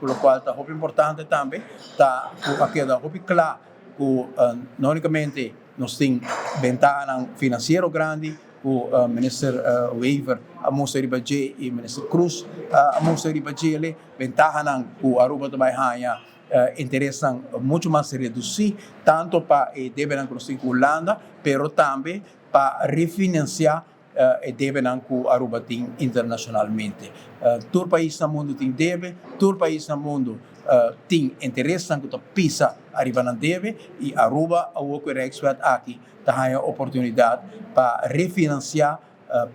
ku lokual ta hopi importante tambe ta ku a keda hopi kla ku no únikamente nos tin bentahanan finansiero grandi ku Minister Wever a mustra riba dje i Minister Croes a mustra riba djele, bentahanan ku Aruba ta bai haña interesnan muchu mas redusí tantu pa e debenan ku nos tin ku Hulanda pero tambe pa refinansiá e debenan ku Aruba tin internashonalmente. Tur pais na mundu tin debe, tur pais na mundu tin interesnan ku ta pisa ariba nan debe i Aruba awor ku e Rijkswet aki ta haña oportunidat pa refinansiá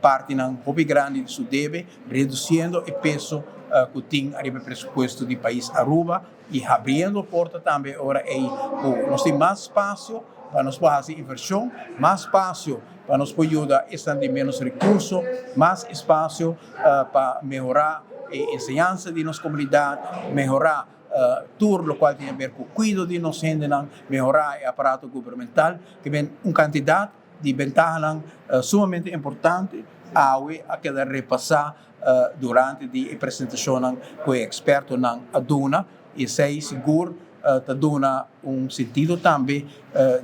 partinan hopi grandi di su debe, redusiendo e peso ku tin ariba e presupuesto di pais Aruba i habriendo porta tambe e ora ei ku nos tin mas spasio pa nos por hasi invershon, mas spasio pa nos por yuda esnan di ménos rekurso, mas espasio pa mehorá e enseñansa di nos komunidat, mehorá tur lokual tin aber ku kuido di nos hendenan, mehorá e aparato gubernamental, ke ben un kantidat di bentahanan sumamente importante awe a keda repasá durante di e presentashonnan ku e ekspertonan a duna i esei sigur ta duna un sentido tambe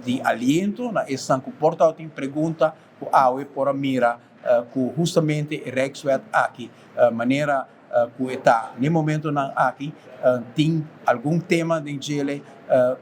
di aliento na esnan ku por tabatin pregunta ku awe por a mira ku hustamente e Rijkswet aki manera ku e ta n'e momentonan aki tin algun tema den djele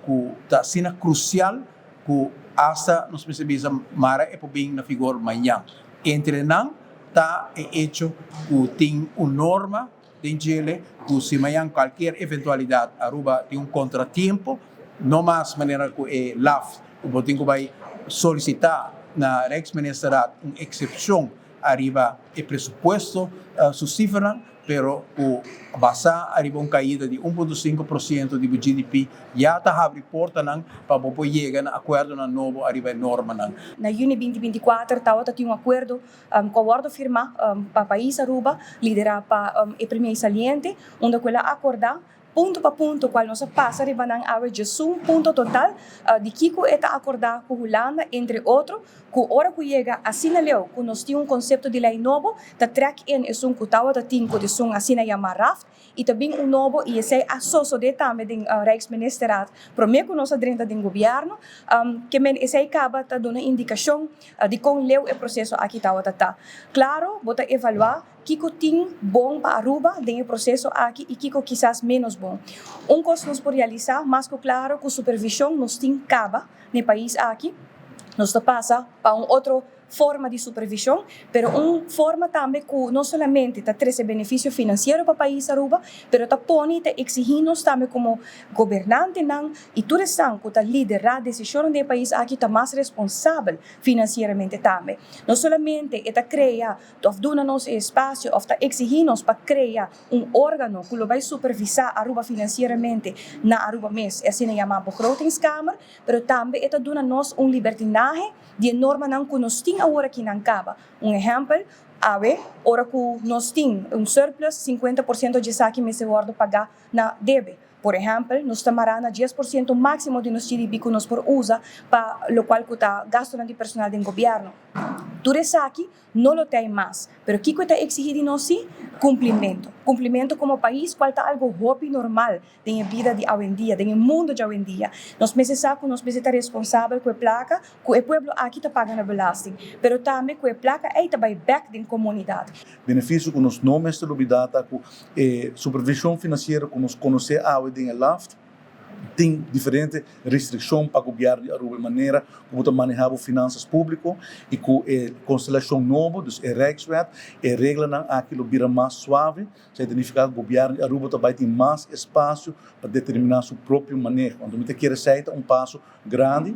ku ta asina krusial ku asta nos mester bisa mara e por bin na vigor mañan. Entre nan ta e echo ku tin un norma den djele ku si mañan kualkier eventualidat Aruba tin un kontratiempo, no mas manera ku e laf ku bo tin ku bai solisitá na Rijksministerraad un eksepshon ariba e presupuesto su sifranan, pero ku basá ariba un kaida di 1.5% di bo GDP ya ta habri portanan pa bo por yega na akuerdonan nobo ariba e normanan. Na yüni 2024 tabata tin un akuerdo ku a wòrdu firmá pa pais Aruba, liderá pa e premier saliente, unda ku el a akordá punto pa punto kual nos a pasa riba nan awe djesun punto total di kiko e ta akordá ku Hulanda, entre otro, ku ora ku yega asina leu ku nos tin un konsepto di lei nobo, ta trèk in esun ku tabata tin ku esun asina yamá raft i ta bin un nobo i esei a sosodé tambe den Rijksministerraad promé ku nos a drenta den gobièrnu, ke men esei kaba ta duna indikashon Dikon leu e proseso aki tabata ta? Klaro, bo ta evaluá kiko tin bon pa Aruba den e proseso aki i kiko kisas ménos bon. Un kos nos por realisá mas ku klaro ku supervishon nos tin kaba na e pais aki. Nos ta pasa pa un otro forma di supervishon, pero un forma tambe ku no solamente ta trese benefisio finansiero pa pais Aruba, pero ta pone i ta eksihí nos tambe komo gobernantenan I tur esnan ku ta liderá desishonnan den e pais aki ta mas responsabel finansieramente tambe. No solamente e ta krea òf duna nos e espasio òf ta eksihí nos pa krea un órgano ku lo bai supervisá Aruba finansieramente na Aruba mes, e asina yamá begrotingskamer, pero tambe e ta duna nos un libertinahe di e normanan ku nos tin awor aki nan kaba. Un ehèmpel, awe ora ku nos tin un surplus, 50% dje esaki mester wòrdu pagá na debe. Por ehèmpel, nos ta mará na 10% máksimo di nos GDP ku nos por usa pa lokual ku ta gastunan di personal den gobièrnu. Tur esaki no lo tei mas, pero kiko e ta eksigí di nos sí? Kumplimentu. Kumplimentu komo pais, kual ta algu hopi normal den e bida di awendia, den e mundu di awendia. Nos mester sa ku nos mester ta responsabel ku e plaka ku e pueblo aki ta paga na belasting, pero tambe ku e plaka ei ta bai bèk den komunidat. Benefisio ku nos no mester lubidá ta ku e supervishon finansiero ku nos konosé awe den e LAFT tin diferente restrikshon pa gobièrnu di Aruba e manera ku bo ta manehá bo finansas públiko i ku e konstelashon nobo, dus e Rijkswet, e reglanan aki lo bira mas suave. Esei ta nifiká ku gobièrnu di Aruba ta bai tin mas espasio pa determiná su propio maneho. Anto mi ta kere esei ta un paso grandi.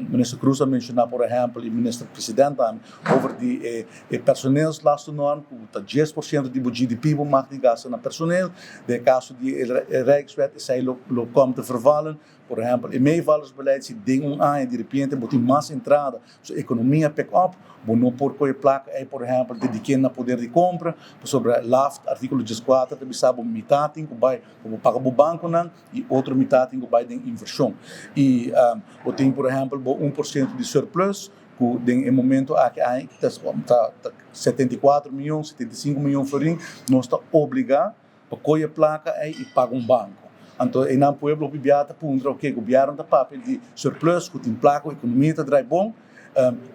Minister Croes a menciona por ehempel y Minister President tambe over di e personeelslastennorm cu ta 10% di bo GDP bo mag di gasta na personeel. Den e caso di e Rijkswet esey lo komt te vervallen. Por ehempel e meevallersbeleid si den un aña di repente bo tin mas entrada so economia pick up bo no por coge placa ey por ehempel dedike na poder di compra pasobra LAFT articulo 14 ta bisa bo mitad tin cu bay pa bo paga bo banconan. I otro mitad tin ku bai den invershon. I bo tin por ehèmpel bo 1% di surplus ku den e momento aki ta 74 mion, 75 mion florin, nos ta obligá pa coy e placa ey y paga un banco. Anto eynan pueblo hopi bia ta puntra, ok, gobierno ta papia di surplus, cu tin placa, cu economia ta draai bon,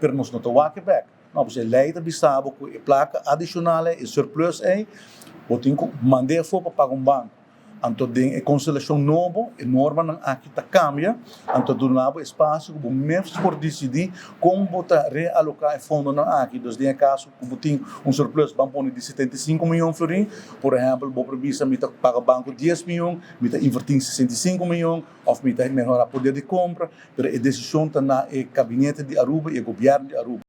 pero nos no ta wak e bek. No, pues e ley ta bisa bo cu e placa adicional ey, e surplus ey, bo tin cu mand'e afo pa paga un banco. Anto den e konstelashon nobo e normanan aki ta kambia, anto duna bo espasio ku bo mes por disidí kon bo ta realoká e fondonan aki. Dus den e kaso ku bo tin un surplus ban pone di 75 mion florin, por ehèmpel bo por bisa mi ta paga banko 10 mion, mi ta invertí 65 mion òf mi ta mehorá poder di kompra, pero e desishon ta na e kabinete di Aruba i e gobièrnu di Aruba.